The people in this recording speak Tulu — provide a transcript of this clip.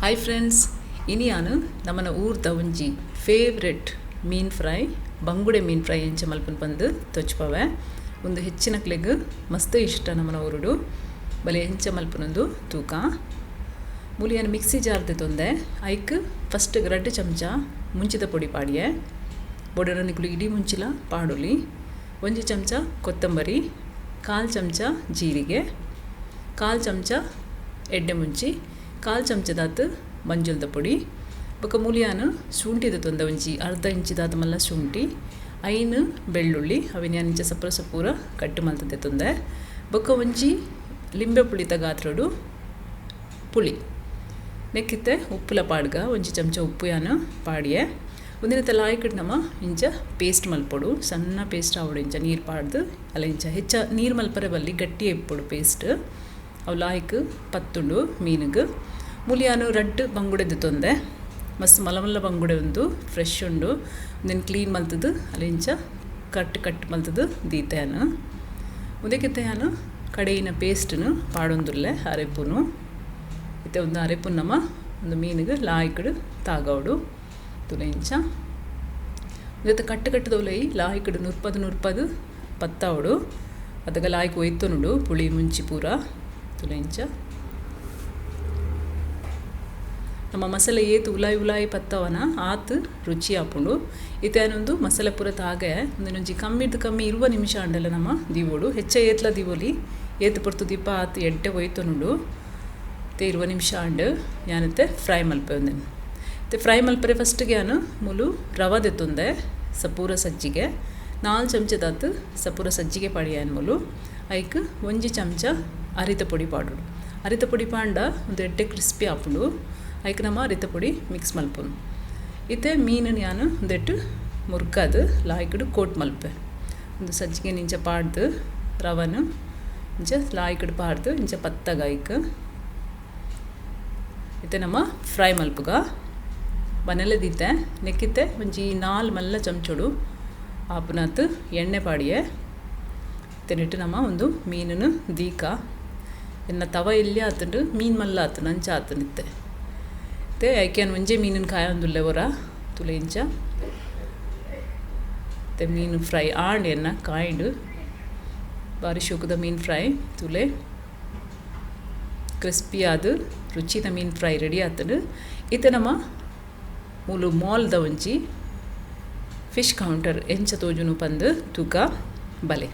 ಹಾಯ್ ಫ್ರೆಂಡ್ಸ್, ಇನಿಯಾನು ನಮನ ಊರ್ದ ಒಂಜಿ ಫೇವ್ರೆಟ್ ಮೀನ್ ಫ್ರೈ, ಬಂಗುಡೆ ಮೀನ್ ಫ್ರೈ ಎಂಚ ಮಲ್ಪುನ್ ಪಂದ್ ತೊಚ್ಪವೆ. ಉಂದು ಹೆಚ್ಚಿನಕ್ಲೆಗ್ ಮಸ್ತ್ ಇಷ್ಟ ನಮನ ಊರುಡು. ಬಲೆ ಎಂಚ ಮಲ್ಪುನೊಂದು ತೂಕ. ಮೂಲಿಯನ್ ಮಿಕ್ಸಿ ಜಾರ್ ತೊಂದೆ ಐಕ್ ಫಸ್ಟ್ 2 ಚಮಚ ಮುಂಚಿದ ಪೊಡಿ ಪಾಡಿಯೆ. ಬೊಡನ ನಿಕುಲು ಇಡೀ ಮುಂಚಿಲ ಪಾಡೊಲಿ. 1 ಚಮಚ ಕೊತ್ತಂಬರಿ, 1/4 ಚಮಚ ಜೀರಿಗೆ, 1/4 ಚಮಚ ಎಡ್ಡೆ ಮುಂಚಿ, 1/4 ಚಮಚದಾತ್ ಮಂಜುಲ್ದ ಪೊಡಿ, ಬೊಕ ಮೂಲಿಯಾನ ಶುಂಠಿದ ತೊಂದ ಒಂಜಿ ಅರ್ಧ ಇಂಚಿದಾತ ಮಲ್ಲ ಶುಂಠಿ, 5 ಬೆಳ್ಳುಳ್ಳಿ ಅವಿನ ಇಂಚ ಸಪೂರ ಸಪೂರ ಕಟ್ಟು ಮಲ್ತದೆ ತೊಂದೆ, ಬೊಕ ಒಂಜಿ ಲಿಂಬೆ ಪುಳಿತ ಗಾತ್ರಡು ಪುಳಿ, ನೆಕ್ಕಿತ್ತೆ ಉಪ್ಪುಲ ಪಾಡ್ಗ 1 ಚಮಚ ಉಪ್ಪು ಯಾನು ಪಾಡಿಯೆ. ಒಂದಿನ ಲಾಯ್ಕಡ್ ನಮ್ಮ ಇಂಚ ಪೇಸ್ಟ್ ಮಲ್ಪೊಡು, ಸಣ್ಣ ಪೇಸ್ಟ್ ಆವಡು ಇಂಚ ನೀರು ಪಾಡ್ದು ಅಲ್ಲ ಇಂಚ ಹೆಚ್ಚ ನೀರು ಮಲ್ಪರೆ ಬಲ್ಲಿ ಗಟ್ಟಿ ಇಪ್ಪೊಡು ಪೇಸ್ಟ್. ಅವು ಲಾಯ್ಕ್ ಪತ್ತುಂಡು ಮೀನುಗು. ಮೂಲಿಯಾನು 2 ಬಂಗುಡೆದು ತೊಂದೆ, ಮಸ್ತ್ ಮಲ್ಲ ಮಲ್ಲ ಬಂಗುಡೆ ಉಂದು ಫ್ರೆಶ್ ಉಂಡು. ಒಂದಿನ ಕ್ಲೀನ್ ಮಲ್ತದು ಅಲ್ಲ ಇಂಚ ಕಟ್ ಕಟ್ ಮಲ್ತದು ದೀತೆಯಾನು. ಉದಕ್ಕಿತ್ತೆ ಯಾನು ಕಡೆಯಿನ ಪೇಸ್ಟನ್ನು ಪಾಡೊಂದುಲ್ಲೆ ಅರೆಪುನು. ಇತ್ತೆ ಒಂದು ಅರೆಪುನು ನಮ್ಮ ಒಂದು ಮೀನಿಗೆ ಲಾಯ್ಕಡು ತಾಗವಡು ತುಲೆ ಇಂಚ. ಉಂದೆತ ಕಟ್ಟು ಕಟ್ಟದವಲೈ ಲಾಯ್ಕಡು ನುರ್ಪದು ನುರ್ಪದು ಪತ್ತಾವಡು. ಅದಗ ಲಾಯ್ಕ್ ಒಯ್ತೊನುಡು ಪುಳಿ ಮುಂಚಿ ಪೂರ ತುಲೆ ಇಂಚ. ನಮ್ಮ ಮಸಾಲೆ ಏತು ಉಲಾಯಿ ಉಲಾಯಿ ಪತ್ತವನ ಆತು ರುಚಿ ಆಪುಂಡು. ಇತ್ತೆ ಮಸಾಲೆ ಪೂರ ತಾಗೆ ಒಂದಿನೊಂಜಿ ಕಮ್ಮಿಡ್ದು ಕಮ್ಮಿ 20 ನಿಮಿಷ ಅಂಡಲ ನಮ್ಮ ದೀವೋಡು. ಹೆಚ್ಚ ಏತ್ಲ ದೀವೊಲಿ, ಏತು ಪೊರ್ತು ದೀಪ ಆತು ಎಡ್ಡೆ ಒಯ್ತೊನುಂಡು. ಇತ್ತೆ 20 ನಿಮಿಷ ಅಂಡು ಯಾನತ್ತೆ ಫ್ರೈ ಮಲ್ಪೆ ಒಂದಿನ. ಇತ್ತೆ ಫ್ರೈ ಮಲ್ಪರೆ ಫಸ್ಟ್ಗೆ ಯಾನು ಮೂಲು ರವೆ ದೆತ್ತೊಂದೆ ಸಪೂರ ಸಜ್ಜಿಗೆ 4 ಚಮಚದಾತು ಸಪೂರ ಸಜ್ಜಿಗೆ ಪಾಡಿಯಾನ್ ಮೂಲು. ಐಕ್ 1 ಚಮಚ ಅರಿತ ಪೊಡಿ ಪಾಡೋಡು. ಅರಿತ ಪೊಡಿ ಪಾಂಡ ಒಂದು ಎಡ್ಡೆ ಕ್ರಿಸ್ಪಿ ಆಪುಂಡು. ಐಕ್ ನಮ್ಮ ಅರಿತ ಪೊಡಿ ಮಿಕ್ಸ್ ಮಲ್ಪುನು. ಇತ್ತೆ ಮೀನನ್ನು ಯಾನು ಒಂದೆಟ್ಟು ಮುರ್ಕಾದು ಲಾಯ್ಕಡು ಕೋಟ್ ಮಲ್ಪೆ. ಒಂದು ಸಜ್ಜಿಗೆ ಇಂಚ ಪಾಡ್ದು ರವನು ಇಂಚ ಲಾಯ್ಕಡು ಪಾಡ್ದು ಇಂಚ ಪತ್ತಾಗ ಐಕ್. ಇತ್ತೆ ನಮ್ಮ ಫ್ರೈ ಮಲ್ಪುಗ ಬನಲೆ ದೀತೆ. ನೆಕ್ಕಿತ್ತೆ ಒಂಜಿ 4 ಮಲ್ಲ ಚಮಚೋಡು ಆಪುನಾತ್ ಎಣ್ಣೆ ಪಾಡಿಯೆ. ಇತ್ತೆ ನಮ್ಮ ಒಂದು ಮೀನನ್ನು ದೀಕ. ಎನ್ನ ತವ ಎಲ್ಲಿ ಆತುಂಡು ಮೀನು ಮಲ್ಲ ಆತುಂಡು ಅಂಚ ಆತುಂಡು ಇತ್ತೆ. ಇತ್ತೆ ಐಕ್ಯಾನ್ ಒಂಜೆ ಮೀನಿನ ಕಾಯ ಒಂದುಲ್ಲೆ ಒರ ತುಲೆ ಇಂಚ. ಇತ್ತೆ ಮೀನು ಫ್ರೈ ಆಂಡ್ ಎನ್ನ ಕಾಯಿಂಡು ಬಾರಿ ಶೋಕದ ಮೀನು ಫ್ರೈ ತುಲೆ ಕ್ರಿಸ್ಪಿ ಆದ ರುಚಿದ ಮೀನು ಫ್ರೈ ರೆಡಿ ಆತುಂಡು. ಇತ್ತೆ ನಮ್ಮ ಮೂಲು ಮಾಲ್ದ ಒಂಜಿ ಫಿಶ್ ಕೌಂಟರ್ ಎಂಚ ತೋಜುನು ಪಂದು ತೂಕ ಬಲೆ.